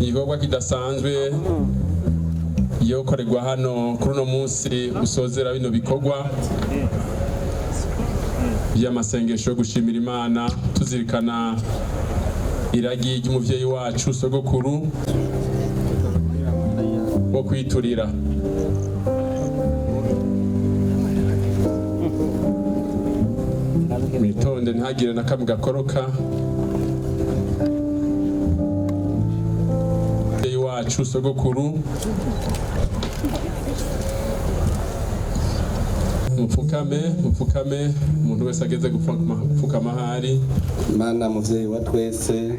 Igikorwa kidasanzwe yokorerwa hano kuri uno munsi usozera bino bikorwa by'amasengesho yo gushimira Imana, tuzirikana iragi ry'umuvyeyi wacu sogokuru wo kwiturira. Mwitonde, ntihagire na kamwe gakoroka. Muvyeyi wacu sogokuru, mupfukame, mupfukame, umuntu wese ageze gupfukama ahari. Mana muvyeyi wa twese,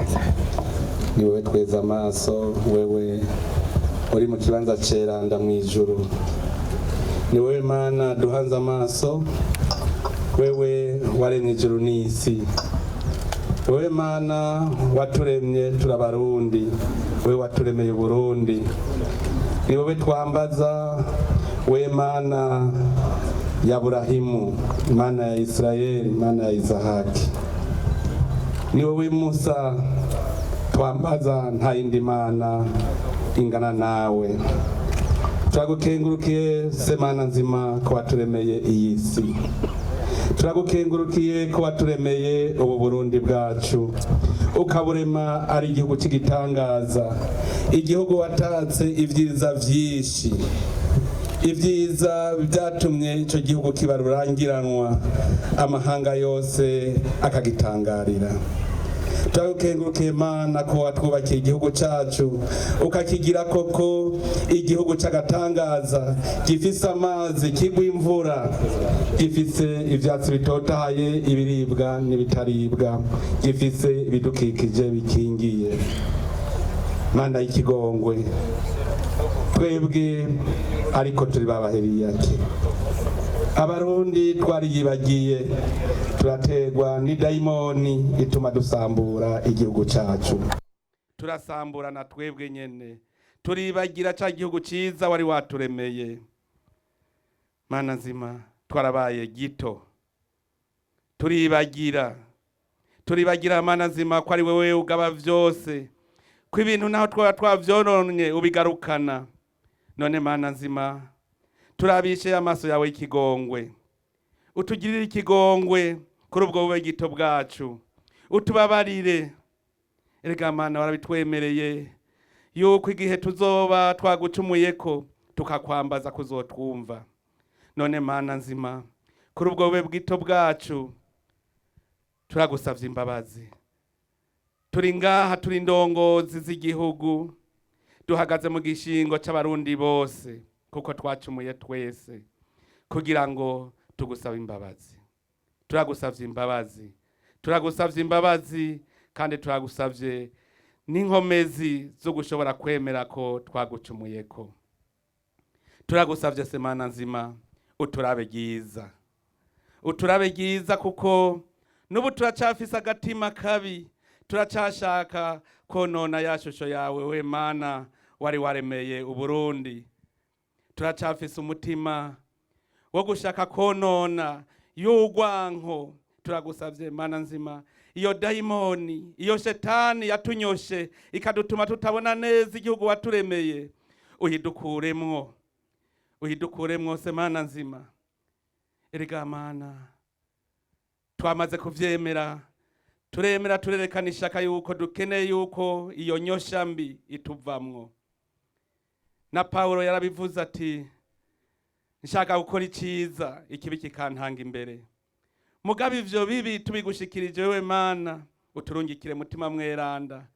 ni wewe tweza amaso, wewe uri mu kibanza ceranda mw'ijuru. Ni wewe Mana duhanze amaso, wewe waremye ijuru n'isi. Wewe Mana waturemye turabarundi, wewe waturemeye Uburundi. Ni wewe twambaza, we Mana ya Burahimu, Mana ya Israeli, Mana ya Isahaki. Ni wowe Musa twambaza, nta yindi mana ingana nawe. Turagukengurukiye se Mana nzima ko waturemeye iyi si. Turagukengurukiye ko waturemeye ubu Burundi bwacu, ukaburema ari igihugu cy'igitangaza, igihugu watatse ibyiza vyinshi, ibyiza byatumye icyo gihugu kiba rurangiranwa, amahanga yose akagitangarira. Turagukengurukiye Mana ko watwubakiye igihugu cyacu, ukakigira koko igihugu cy'agatangaza, gifise amazi, kigwa imvura, gifise ivyatsi bitotahaye, ibiribwa n'ibitaribwa, gifise ibidukikije bikingiye. Mana y'ikigongwe, twebwe ariko turi babaheriyake, Abarundi twariyibagiye, turategwa n'idayimoni ituma dusambura igihugu cyacu. Turasamburana twebwe nyene, turibagira ca gihugu ciza wari waturemeye. Mana nzima, twarabaye gito, turibagira, turibagira Mana nzima ko ari wewe ugaba vyose, ko ibintu naho twaba twavyononye ubigarukana. None Mana nzima, turabishe amaso yawe y'ikigongwe, utugirire ikigongwe kuri ubwo bube gito bwacu, utubabarire. Erega Mana, warabitwemereye yuko igihe tuzoba twagucumuyeko tukakwambaza kuzotwumva. None Mana nzima, kuri ubwo bube bwito bwacu turagusavye imbabazi. Turi ngaha, turi indongozi z'igihugu, duhagaze mu gishingo c'Abarundi bose, kuko twacumuye twese, kugira ngo tugusabe imbabazi. Turagusavye imbabazi, turagusavye imbabazi, kandi turagusavye n'inkomezi zo gushobora kwemera ko twagucumuyeko. Turagusavye se Mana nzima, uturabe ryiza, uturabe ryiza, kuko n'ubu turacafise agatima kabi, turacashaka konona ya shusho yawe we Mana wari waremeye Uburundi. Turacafise umutima wo gushaka konona y'urwanko. Turagusavye Mana nzima, iyo dayimoni, iyo shetani yatunyoshe ikadutuma tutabona neza igihugu waturemeye, uyidukuremwo, uyidukuremwo se Mana nzima. Erega Mana, twamaze kuvyemera, turemera, turerekana ishaka yuko dukeneye yuko iyo nyosha mbi ituvamwo. Na Pawulo yarabivuze ati: "Nshaka gukora iciza, ikibi kikantanga imbere." Mugabo ivyo bibi tubigushikirije wewe Mana, uturungikire Mutima Mweranda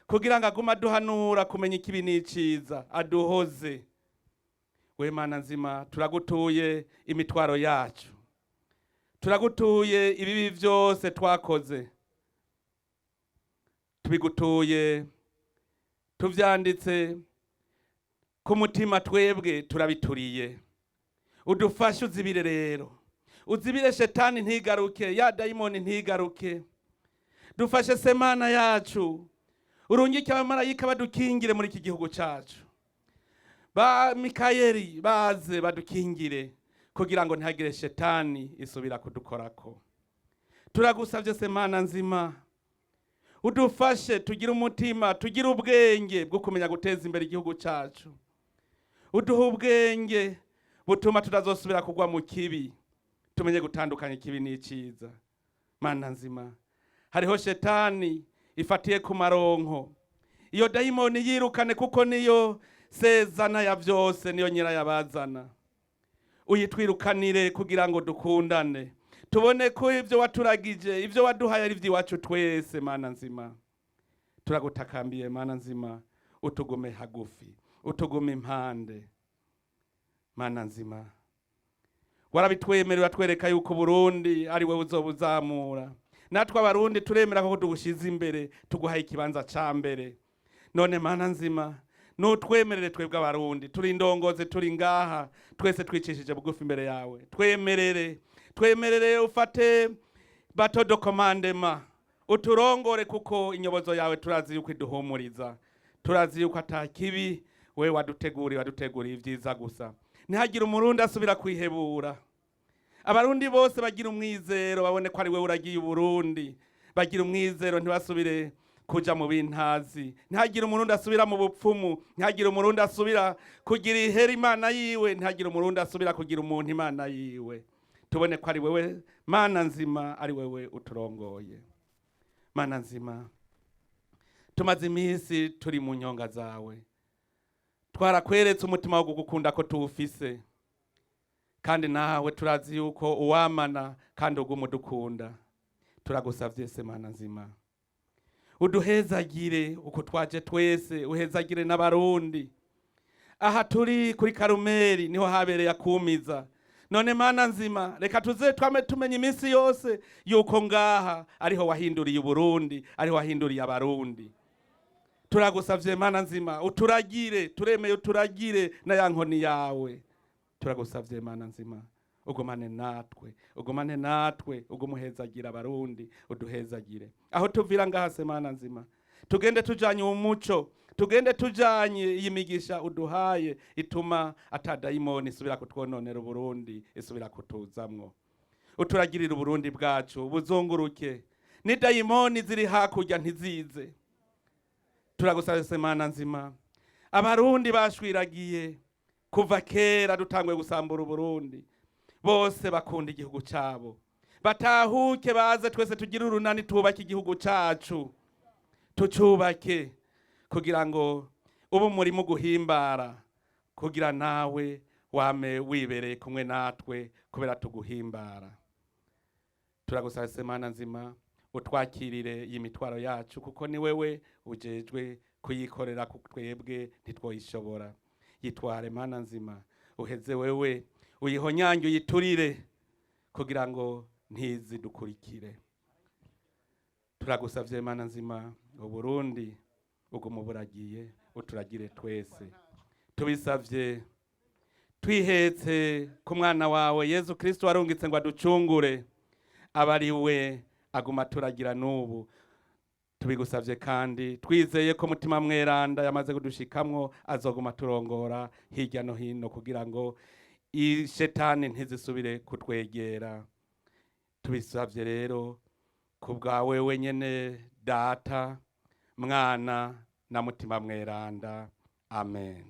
kugira ngo agume aduhanura kumenya ikibi n'iciza, aduhoze. We Mana nzima, turagutuye imitwaro yacu, turagutuye ibibi vyose twakoze, tubigutuye tuvyanditse ku mutima, twebwe turabituriye. Udufashe, uzibire rero, uzibire shetani ntigaruke, ya dayimoni ntigaruke. Dufashe se Mana yacu, urungike abamarayika badukingire muri iki gihugu cacu, ba Mikayeli baze badukingire kugira ngo ntihagire shetani isubira kudukorako. Turagusavye se Mana nzima. Udufashe tugire umutima, tugire ubwenge bwo kumenya guteza imbere igihugu cyacu. Uduhe ubwenge butuma tutazosubira kugwa mu kibi, tumenye gutandukanya ikibi n'icyiza. Mana nzima, hariho shetani ifatiye ku maronko. Iyo dayimoni yirukane, kuko niyo sezana ya byose, niyo nyirayabazana. Uyitwirukanire kugira ngo dukundane, tubone ko ibyo waturagije, ibyo waduhaye ari iby'iwacu twese. Mana nzima, turagutakambiye. Mana nzima, utugume hagufi, utugume impande. Mana nzima, warabitwemerera, twereka yuko Burundi ari wowe uzobuzamura. Natwe Abarundi turemera ko tugushyize imbere, tuguhaye ikibanza ca mbere. None Mana nzima, nutwemerere twebwe Abarundi turi indongozi, turi ngaha twese twicishije bugufi imbere yawe. Twemerere, twemerere ufate bâton de commandement, uturongore, kuko inyobozo yawe turazi yuko iduhumuriza, turazi yuko ata kibi we waduteguriye, waduteguriye ibyiza gusa. Ntihagire Umurundi asubira kwihebura. Abarundi bose bagira umwizero, babone ko ari we uragiye Uburundi. Bagira umwizero, ntibasubire kuja mu bintazi. Ntihagire Umurundi asubira mu bupfumu, ntihagire Umurundi asubira kugira ihera imana yiwe, ntihagire Umurundi asubira kugira umuntu imana yiwe. Tubone ko ari wewe Mana nzima, ari wewe uturongoye. Mana nzima, tumaze iminsi turi mu nyonga zawe. Twarakweretse umutima wo kugukunda ko tuwufise, kandi nawe turazi yuko uwamana kandi uguma udukunda. Turagusavye se, Mana nzima, uduhezagire uko twaje twese, uhezagire n'Abarundi. Aha turi kuri Karumeri niho habereye akumiza. None Mana nzima, reka tuze twame tumenya iminsi yose yuko ngaha ariho wahinduriye Uburundi, ariho wahinduriye Abarundi. Turagusavye, Mana nzima, uturagire. Turemeye, uturagire na ya nkoni yawe. Turagusavye, Mana nzima, ugumane natwe, ugumane natwe, ugumuhezagira Abarundi, uduhezagire aho tuvira ngaha se. Mana nzima, tugende tujanye umuco, tugende tujanye iyi migisha uduhaye ituma ata dayimoni isubira kutwononera Uburundi, isubira kutuzamwo. Uturagirire Uburundi bwacu buzunguruke, ni dayimoni ziri hakurya ntizize. Turagusabye se, Mana nzima. Abarundi bashwiragiye kuva kera dutanguye gusambura Uburundi, bose bakunda igihugu cyabo, batahuke baze twese tugire urunani, twubake igihugu cyacu, tucubake kugira ngo ube umurimo guhimbara, kugira nawe wame wibereye kumwe natwe kubera tuguhimbara. Turagusaba se, Mana nzima, utwakirire iyi mitwaro yacu, kuko ni wewe ujejwe kuyikorera, ku twebwe ntitwoyishobora. Yitware, Mana nzima, uheze wewe uyihonyange, uyiturire kugira ngo ntizidukurikire. Turagusavye, Mana nzima, Uburundi uguma buragiye, uturagire twese. Tubisavye twihetse ku mwana wawe Yezu Kristo warungitse ngo aducungure, aba ari we aguma turagira n'ubu. Tubigusavye kandi twizeye ko Mutima Mweranda yamaze kudushikamwo azoguma turongora hirya no hino kugira ngo ishetani ntizisubire kutwegera. Tubisavye rero ku bwawe wenyene Data, Mwana na Mutima Mweranda. Amen.